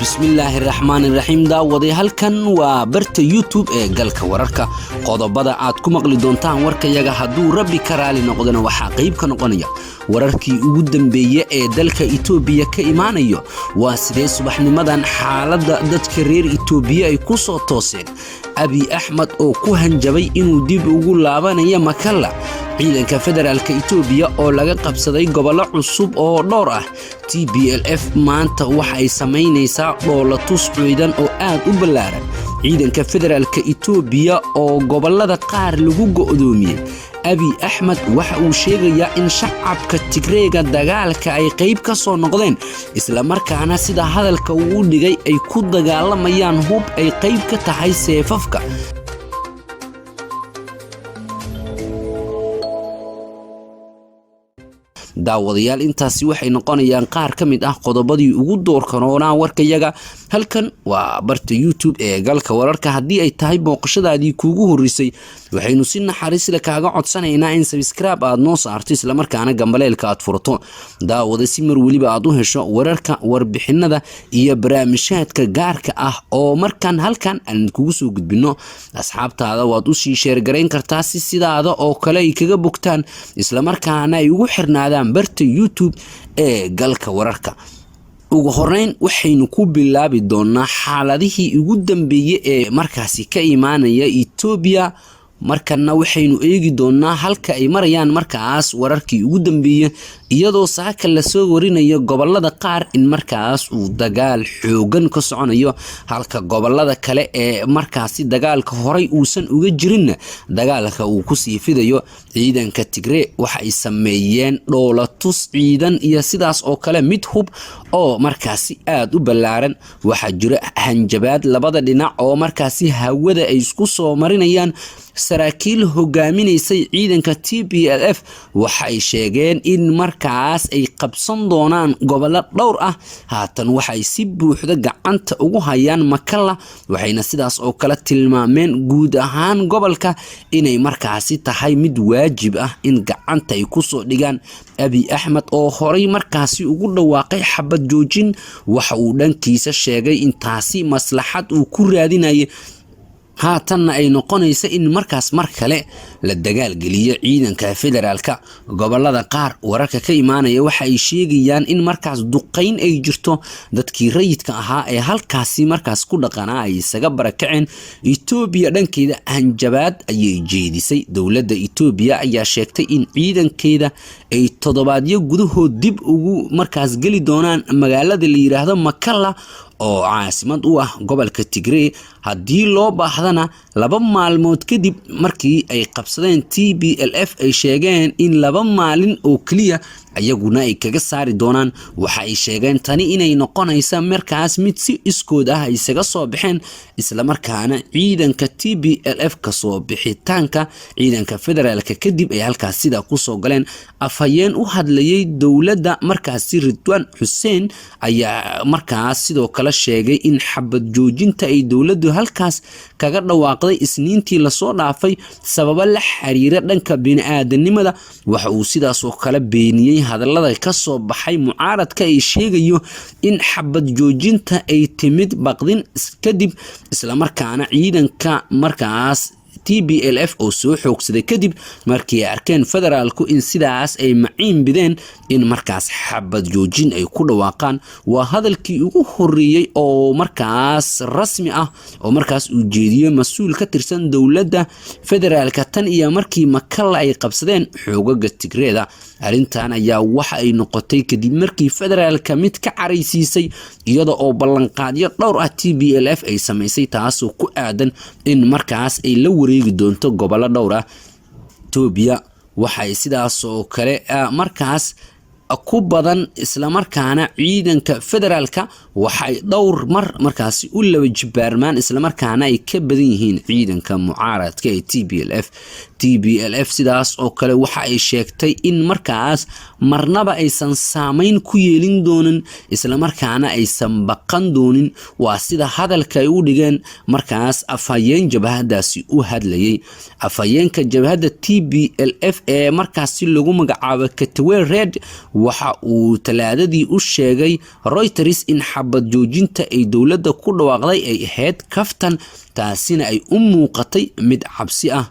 Bismillaahi raxmaani raxiim. Daawaday, halkan waa barta YouTube ee Galka Wararka. Qodobada aad ku maqli doontaan warkayaga, hadduu Rabbi ka raali noqdona, waxaa qayb ka noqonaya wararkii ugu dambeeye ee dalka Itoobiya ka imaanayo. Waa sidee subaxnimadan xaaladda dadka reer Itoobiya ay ku soo tooseen? Abiy Axmed oo ku hanjabay inuu dib ugu laabanayo Makalla, ciidanka federaalka Itoobiya oo laga qabsaday gobollo cusub oo dhowr ah, TPLF maanta waxa ay samaynaysaa dhoolatus ciidan oo aad u ballaaran, ciidanka federaalka Itoobiya oo gobollada qaar lagu go'doomiyey. Abiy Axmed waxa uu sheegayaa in shacabka Tigreega dagaalka ay qayb ka soo noqdeen, islamarkaana sida hadalka uu u dhigay ay ku dagaalamayaan hub ay qayb ka tahay seefafka. Daawadayaal, intaasi waxay noqonayaan qaar ka mid ah qodobadii ugu doorkanoonaa warkayaga. Halkan waa barta YouTube ee Galka Wararka. Haddii ay tahay booqashadaadii kuugu horreysay, waxaynu si naxariisle kaaga codsanaynaa in subscribe aad noo saarto, islamarkaana gambaleelka aad furato, daawada, si mar weliba aad u hesho wararka, warbixinada iyo barnaamijhaadka gaarka ah oo markaan halkan aan kugu soo gudbino. Asxaabtaada waad usii share garayn kartaa si sidaada oo kale ay kaga bogtaan, islamarkaana ay ugu xirnaadaan barta YouTube ee Galka Wararka. Ugu horeyn, waxaynu ku bilaabi doonaa xaaladihii ugu dambeeyey ee markaasi ka imaanaya Itoobiya. Markana waxaynu eegi doonaa halka ay marayaan markaas wararkii ugu dambeeyey, iyadoo saaka lasoo warinayo gobolada qaar in markaas uu dagaal xoogan ka soconayo, halka gobolada kale ee markaasi dagaalka horay uusan uga jirinna dagaalka uu kusii fidayo. Ciidanka Tigree waxa ay sameeyeen dhoolatus ciidan iyo sidaas oo kale mid hub oo markaasi aada u ballaaran. Waxaa jira hanjabaad labada dhinac oo markaasi hawada ay isku soo marinayaan. Saraakiil hogaaminaysay ciidanka TPLF waxa ay sheegeen in markaas ay qabsan doonaan gobollo dhowr ah. Haatan waxay si buuxda gacanta ugu hayaan Makalla, waxayna sidaas oo kale tilmaameen guud ahaan gobolka inay markaasi tahay mid waajib ah in gacanta ay kusoo dhigaan. Abiy Axmed oo horay markaasi ugu dhawaaqay xabad joojin, waxa uu dhankiisa sheegay in taasi maslaxad uu ku raadinayay, haatanna ay noqonaysa in markaas mar kale la dagaalgeliyo ciidanka federaalka. Gobolada qaar wararka ka imaanaya waxa ay sheegayaan in markaas duqayn ay jirto, dadkii rayidka ahaa ee halkaasi markaas ku dhaqanaa ay isaga barakaceen. Itoobiya dhankeeda hanjabaad ayay jeedisay. Dowladda Itoobiya ayaa sheegtay in ciidankeeda ay toddobaadyo gudahood dib ugu markaas geli doonaan magaalada la yiraahdo Makalla oo caasimad u ah gobolka Tigree, haddii loo baahdana 2 maalmood kadib markii ay qabsadeen TPLF ay sheegeen in 2 maalin oo keliya ayaguna ay kaga saari doonaan. Waxa ay sheegeen tani inay noqonaysa markaas mid si iskood ah ay isaga soo baxeen, islamarkaana ciidanka TPLF kasoo bixitaanka ciidanka federaalka kadib ay halkaas sidaa kusoo galeen. Afhayeen u hadlayay dowladda markaasi, Ridwaan Xuseen, ayaa markaas sidoo kale sheegay in xabad joojinta ay dowladdu halkaas kaga dhawaaqday Isniintii lasoo dhaafay sababo la xiriira dhanka bini-aadanimada. Waxa uu sidaas oo kale beeniyey hadallada kasoo baxay mucaaradka ay sheegayo in xabad joojinta ay timid baqdin kadib, islamarkaana ciidanka markaas TPLF oo soo xoogsaday kadib markii ay arkeen federaalku in sidaas ay maciin bideen in markaas xabad joojin ay ku dhawaaqaan. Waa hadalkii ugu horeeyey oo markaas rasmi ah oo markaas uu jeediyo mas-uul ka tirsan dowladda federaalka tan iyo markii Makalla ay qabsadeen xoogaga Tigreeda. Arrintan ayaa waxa ay noqotay kadib markii federaalka mid ka caraysiisay, iyada oo ballanqaadyo dhowr ah TPLF ay samaysay, taasoo ku aadan in markaas ay la wareegi doonto gobollo dhowr ah. Itoobiya waxay sidaas oo kale markaas ku badan, islamarkaana ciidanka federaalka waxay dhowr mar markaasi u laba jibaarmaan, islamarkaana ay ka badan yihiin ciidanka mucaaradka ee TPLF. TPLF sidaas oo kale waxa ay sheegtay in markaas marnaba aysan saameyn ku yeelin doonin, islamarkaana aysan baqan doonin. Waa sida hadalka ay u dhigeen markaas afhayeen jabhadaasi u hadlayay. Afhayeenka jabhadda TPLF ee markaasi lagu magacaabo Katawe Red Waxa uu Talaadadii u sheegay Reuters in xabad joojinta ay dowladda ku dhawaaqday ay ahayd kaftan, taasina ay u muuqatay mid cabsi ah.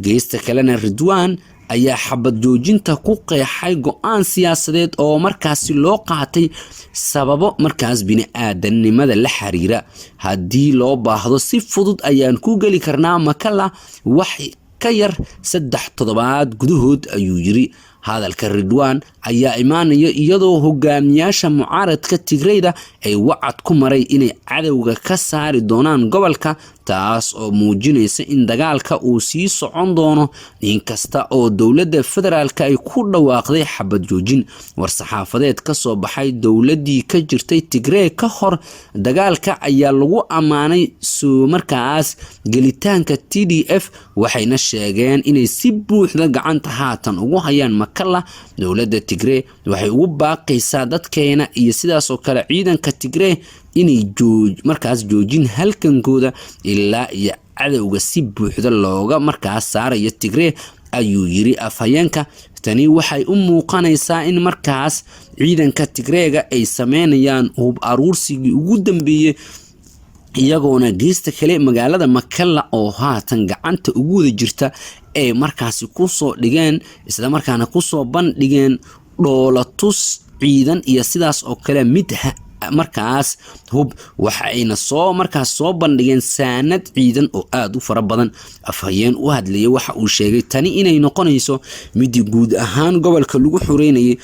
Geesta kalena, Ridwaan ayaa xabad joojinta ku qeexay go-aan siyaasadeed oo markaasi loo qaatay sababo markaas bini-aadamnimada la xiriira. "Haddii loo baahdo, si fudud ayaan ku geli karnaa Makala wax ka yar 3 toddobaad gudahood," ayuu yiri. Hadalka Ridwaan ayaa imaanaya iyadoo hogaamiyaasha mucaaradka Tigreyda ay wacad ku maray inay cadowga ka saari doonaan gobolka, taas oo muujinaysa in dagaalka uu sii socon doono inkasta oo dowladda federaalka ay ku dhawaaqday xabad joojin. War-saxaafadeed ka soo baxay dowladdii ka jirtay Tigrey ka hor dagaalka ayaa lagu ammaanay soo markaas gelitaanka TDF, waxayna sheegeen inay si buuxda gacanta haatan ugu hayaan Makala. Dowladda Tigrey waxay ugu baaqaysaa dadkeena iyo sidaasoo kale ciidanka Tigrey inay markaas joojin halgankooda ilaa iyo cadowga si buuxda looga markaas saarayo Tigrey, ayuu yiri afhayeenka. Tani waxay u muuqanaysaa in markaas ciidanka Tigreega ay sameynayaan hub aruursigii ugu dambeeyey, iyagoona geesta kale magaalada Makalla oo haatan gacanta ugu wada jirta ay markaasi kusoo dhigeen, islamarkaana kusoo bandhigeen dhoolatus ciidan iyo sidaas oo kale mid markaas hub. Waxa ayna soo markaas soo bandhigeen saanad ciidan oo aada u fara badan. Afhayeen u hadlayay waxa uu sheegay tani inay noqonayso midii guud ahaan gobolka lagu xureynayay.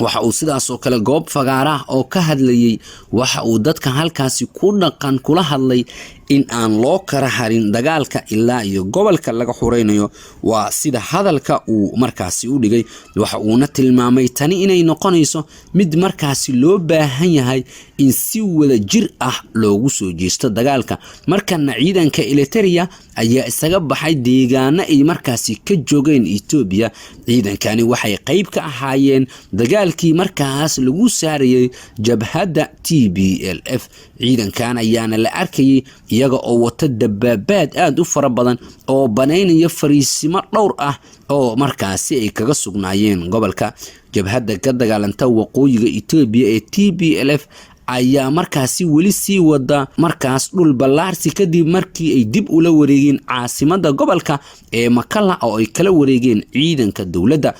Waxa uu sidaas oo kale goob fagaaraah oo ka hadlayay waxa uu dadka halkaasi ku dhaqan kula hadlay in aan loo kara harin dagaalka ilaa iyo gobolka laga xureynayo, waa sida hadalka uu markaasi u dhigay. Waxa uuna tilmaamay tani inay noqonayso mid markaasi loo baahan yahay in si wada jir ah loogu soo jeesto dagaalka. Markana ciidanka Eliteria ayaa isaga baxay deegaano ay markaasi ka joogeen Etoobiya. Ciidankani waxay qeyb ka ahaayeen dagaalkii markaas lagu saarayay jabhadda TPLF. Ciidankan ayaana la arkayay iyaga oo wata dabaabaad aada u fara badan oo banaynaya fariisimo dhowr ah oo markaasi ay kaga sugnaayeen gobolka. Jabhadda ka dagaalanta waqooyiga Etoobiya ee TPLF ayaa markaasi weli sii wada markaas dhul ballaarsi, kadib markii ay dib ula wareegeen caasimadda gobolka ee Makala oo ay kala wareegeen ciidanka dowladda.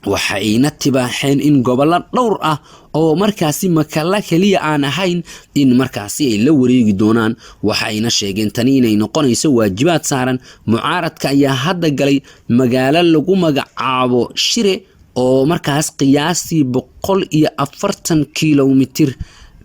Waxayna tibaaxeen in gobollo dhowr ah oo markaasi Makala keliya aan ahayn in markaasi ay la wareegi doonaan. Waxayna sheegeen tani inay noqonayso waajibaad saaran. Mucaaradka ayaa hadda galay magaalo lagu magacaabo Shire oo markaas qiyaastii 140 kilomitir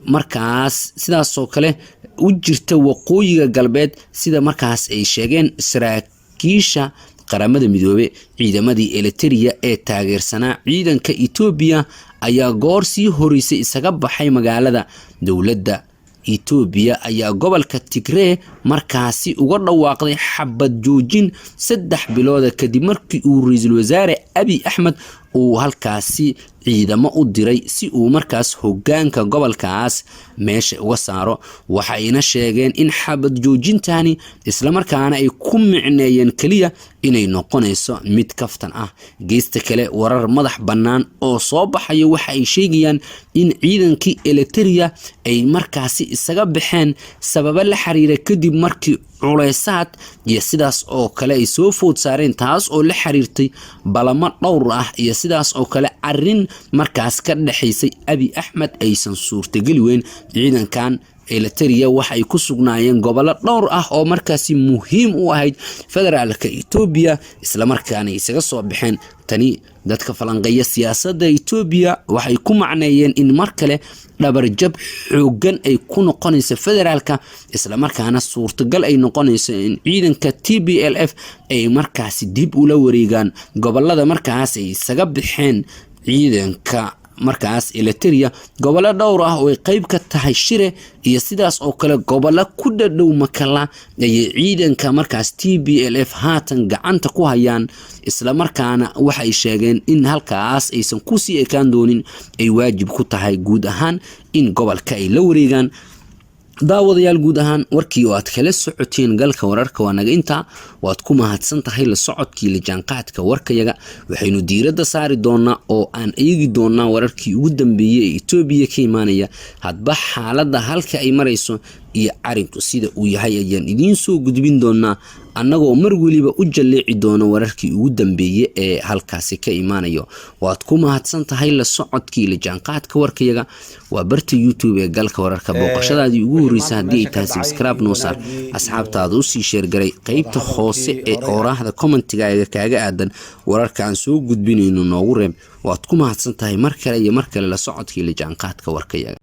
markaas sidaasoo kale u jirta waqooyiga galbeed, sida markaas ay sheegeen saraakiisha Qaramada Midoobe. Ciidamadii Eliteria ee taageersanaa ciidanka Etoobiya ayaa goor sii horeysay isaga baxay magaalada. Dowladda Etoobiya ayaa gobolka Tigree markaasi uga dhawaaqday xabad joojin 3 bilooda, kadib markii uu ra-iisul wasaare Abiy Axmed uu halkaasi ciidamo u diray si uu markaas hogaanka gobolkaas meesha uga saaro. Waxayna sheegeen in xabad joojintani islamarkaana ay ku micneeyeen keliya inay noqonayso mid kaftan ah. Geesta kale, warar madax bannaan oo soo baxaya waxa ay sheegayaan in ciidankii Eliteria ay markaasi isaga baxeen sababo la xiriira kadib markii culeysaad iyo sidaas oo kale ay soo food saareen, taas oo la xiriirtay balamo dhowr ah iyo sidaas oo kale arin markaas ka dhexaysay Abi Axmed aysan suurtageli weyn. Ciidankan Eliteria waxay ku sugnaayeen gobollo dhowr ah oo markaasi muhiim u ahayd federaalka Etoobiya, islamarkaana isaga soo baxeen. Tani dadka falanqeeya siyaasadda Etoobiya waxay ku macneeyeen in mar kale dhabarjab xooggan ay ku noqonayso federaalka, islamarkaana suurtagal ay noqonayso in ciidanka TPLF ay markaasi dib ula wareegaan gobolada markaas ay isaga baxeen ciidanka markaas Eliteria. Gobollo dhowr ah oo ay qeyb ka tahay Shire iyo sidaas oo kale gobollo ku dhadhow Makala ayay ciidanka markaas TPLF haatan gacanta ku hayaan, islamarkaana waxay sheegeen in halkaas aysan kusii ekaan doonin, ay waajib ku tahay guud ahaan in gobolka ay la wareegaan. Daawadayaal, guud ahaan warkii oo aad kala socoteen Galka Wararka waa naga intaa. Waad ku mahadsan tahay la socodkii, la jaanqaadka warkayaga. Waxaynu diiradda saari doonaa oo aan eegi doonaa wararkii ugu dambeeyey ee Itoobiya ka imaanaya. Hadba xaaladda halka ay marayso iyo arinku sida uu yahay ayaan idiin soo gudbin doonaa, annagoo mar weliba u jalleeci doono wararkii ugu dambeeye ee halkaasi ka imaanayo. Waad ku mahadsan tahay la socodkii, la jaanqaadka warkayaga. Waa barta YouTube ee Galka Wararka. Booqashadaadii ugu horreysa haddii ay tahay, subscribe noo saar, asxaabtaada usii share garay. Qeybta hoose ee ooraahda commentigaaga kaaga aadan wararka aan soo gudbinayno noogu reeb. Waad ku mahadsan tahay mar kale iyo mar kale la socodkii, la jaanqaadka warkayaga.